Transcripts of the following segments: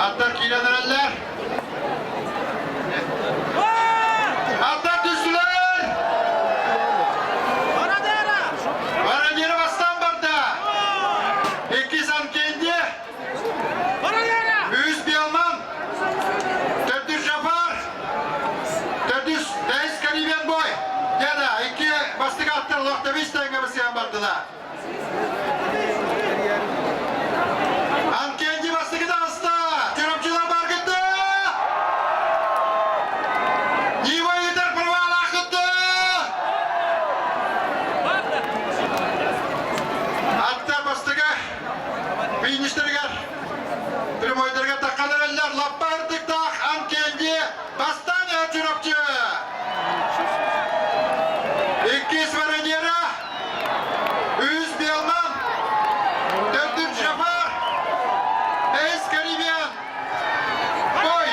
Аттар киирэн эрэллэр. Аттар түстүлэр! Баранера бастаан барда. Иккис Анкенди. Үс Белман. Төрдүс Жафар. Төрдүс Бэһис Карибиан Бой. Дьэ икки бастакы аттар лохтобис тэҥҥэ бысыан бардылар. Анкенди бастакы таҕыста! Чурапчылар баргытта! Нива ыытар правалааххытта! Аттар бастакы фиништэригэр прямойдарга таххан эрэллэр лаппа ырдыктаах Анкенди бастаан иһэр Чурапчы! Иккис Воронера Үс Белман, төрдүс Жафар, бэһис Карибиан. Ой!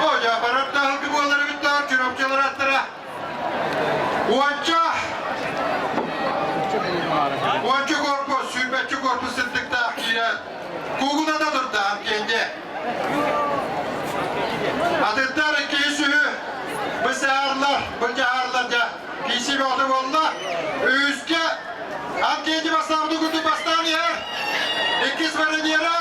О, Жафар таһылгы буолар эбиттэр, Чурапчылар аттара. Уонча! Уонча корпус, сүүрбэччэ корпус сырдыктаах киирэн, куугуната турда Анкенде. Атыттар иккиһи сүһү бысаарлар, былдьаһаарлар дьэ. Киси бөҕөтө буолла. Үһүскэ Анкети бастаабыты курдук бастаан иһэр. Иккис Воронера.